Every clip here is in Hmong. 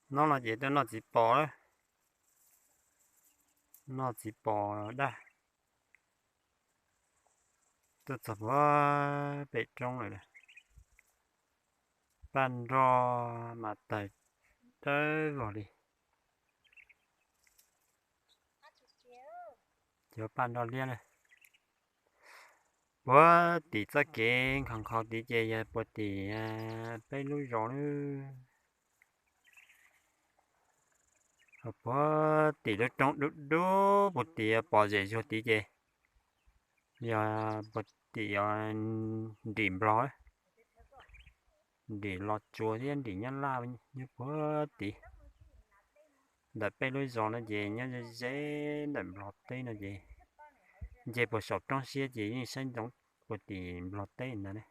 Hnub no ces tuaj noj txiv pos, noj txiv pos daj. Tuaj txog puag pem roob lawm. Paj nroj mas tawg dawb vog li. Cov paj nroj liab na. Puag tim txoj kev nkhaus nkhaus tid ces yog puag tim peb lub zos na. Puag tim lub roob dub dub puag tim pom zem zuag tid ces yog puag tim nrim Nplog, nrim Los Tsuas thiab nrim Nyab Laj nyob puag tid. Ntawm peb lub zos no ces nyob ze ze ntawm Nplog teb no ces nce puag saum roob siab ces yeej saib ntsoov puag tim Nplog teb ntag ne.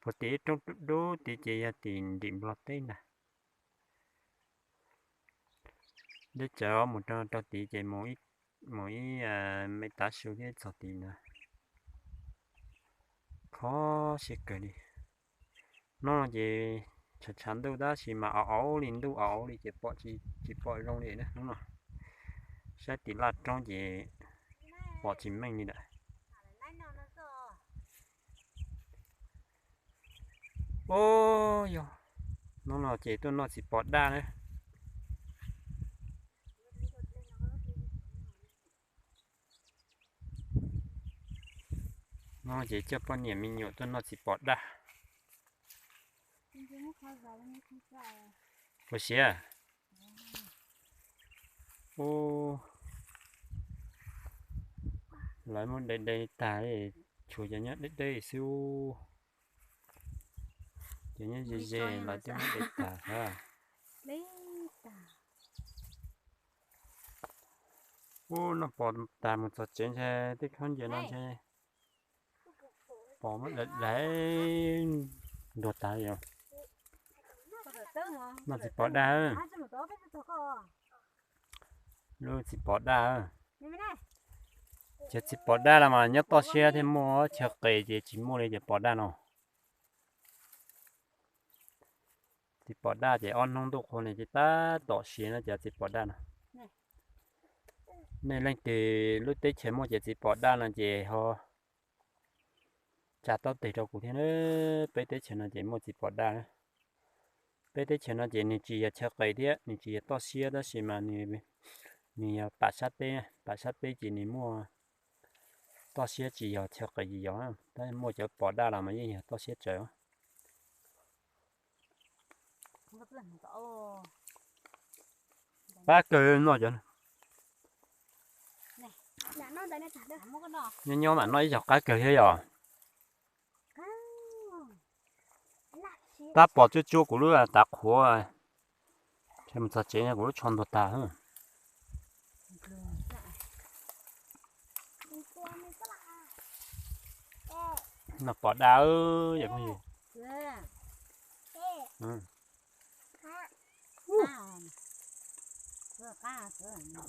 Puag tim ib roob dub dub tid ces yog tim nrim Nplog teb ntag. Deb tsawv mus rau tid ces mus ib me tav su thiab txog tid ntag. Kho siab kawg li. Hnub no ces tshav tshav ntuj tab sis mas au au li ntuj au au li ces pom tsis pom zoo li na hnub no. Saib tim laj roob ces pom tsis meej li lawm. Ub, yog hnub no ces tuaj noj txiv pos daj na. Hnub no ces coj poj niam me nyuam tuaj noj txiv pos daj. Ua siav. Ub, lawv muab de de tag, tshuav cov nyob deb deb xwb. Cov nyob ze ze lawv twb muab de tag. Ub, noj pos tag mus txog tsev ntshe tej khaub ncaws no ntshe pos muab daim daim ntuag tag li os. Noj txiv pos daj. Lub txiv pos daj. Cov txiv pos daj los mas nyob toj siab thiaj muaj, chaw qis ces tsis muaj li cov pos daj no. Txiv pos daj ces ob hnub ntuj qhua li ces tab tom siav no cov txiv pos daj no. Nej leej twg lub teb chaws muaj cov txiv pos daj no ces ho tsa taub teg rau kuv thiab na. Peb teb chaws no ces muaj txiv pos daj na. Peb teb chaws no ces nws tsis yog chaw qis thiab nws tsis yog toj siab tab sis mas nws yog pam sab teb, pam sab teb ces nws muaj toj siab tsis yog chaw qis yos, tab muaj cov pos daj los mas yeej yog toj siab tsawv. Qab kawg no cov. Nyob nyob mam noj ib zaug qab kawg thiab yom. Tab pom tsuab tsuab kuv lub tav qhuav, mus txog tsev kuv lub tsho ntuag tag. Noj pos daj yom phooj ywg.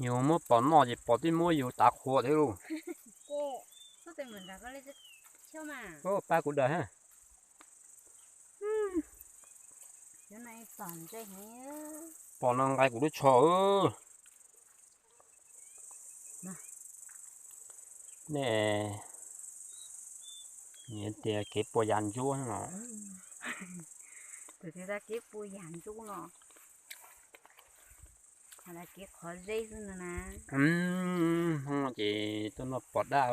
Yus muab pos noj ces pos twb muab yus tav qhuav thiab lauj. Pab kuv daws ha. Pos no nqaij kuv lub tsho. Nej tias kev pua yas ntsuab no. Tus twg tias kev pua yas ntsuab no, hais tias kev qhov zeb xwb no na. Hnub no ces tuaj noj pos daj.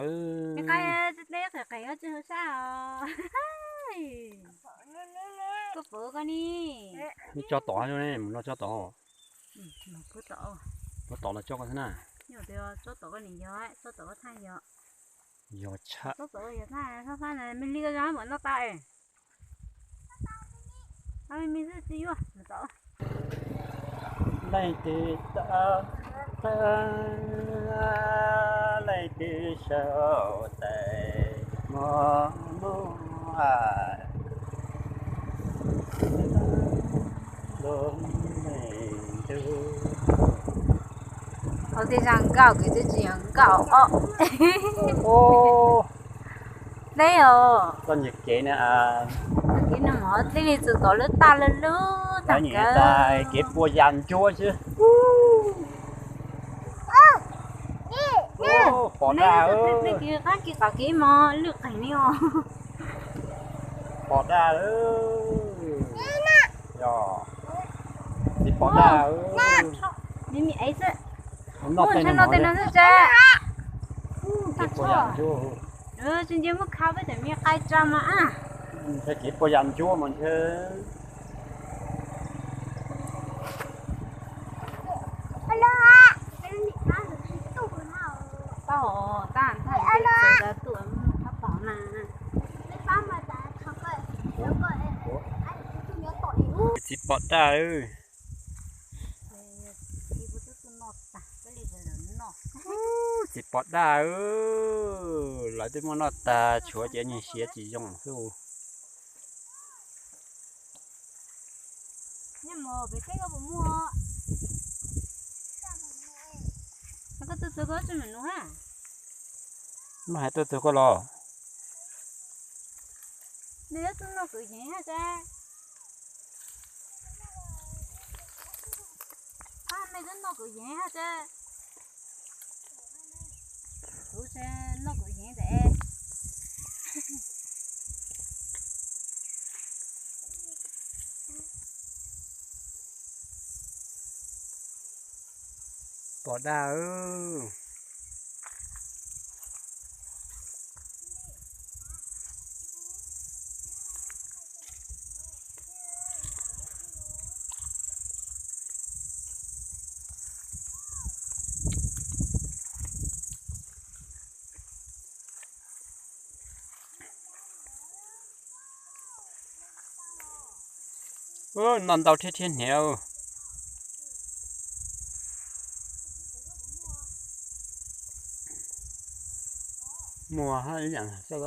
Neb qhov qis qis tsis hauv sab os. Koj pom koj ni. Neb tso tod, mus no tso tod. Puag tod los tso koj xwb na. Tso tod koj nim yog, tso tod koj thaj yog. Yog tshaj. Tso tod yog thaj, thaj me li koj zoo mam noj tau. Me me xwb tsis yuav. Leej twg tau, leej twg sau tais mos muag. Ua tej zag nkauj kwv tij tsis yog nkauj os. Dleb os. Txoj niag kev no, kev no mov dleb li txus tom lub taj lub lub tag kev pua yas ntsuab xwb. Pom daj, qab kev tom kev mov lwj qeeg li os. Pom daj, yog tsis pom daj. Nws me ev xwb. Noj tej no xwb tsa. Tsis nco muab khav peb tam me qaib tsa mas. Ntshe kev pua yas ntsuab mas ntshe. Tau, tau, tau, tau na. Tsis pom daj. Tsis pom daj. Lawv twb muab noj tag, tshuav cov niag siav tsis zoo xwb. Mas hais tuaj txug koj los. Pom daj. Noj ntau thiab thiab hniav. Muaj ib yam xwb.